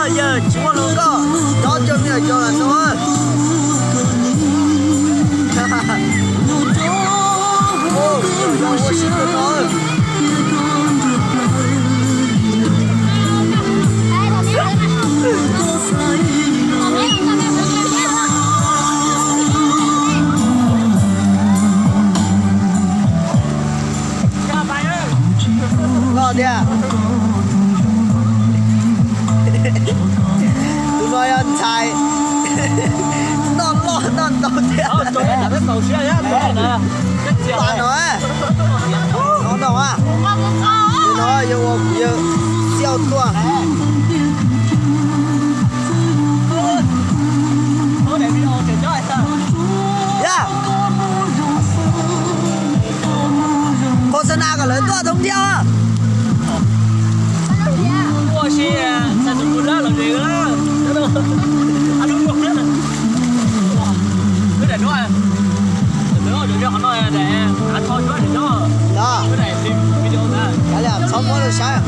Yawg tsis muaj hluas nkauj, cov cov me nyuam yaus lam tau. Ua si kawg no. Loj tiag. Tus no yog ntxhais noj loj noj ntau tiag. Tus no, tus no yog ua kuv yawg xiaj tuaj. Yog, qhov xav na kom lawv tuaj thoob thiab. Kav liam, txhob muab lawv saib.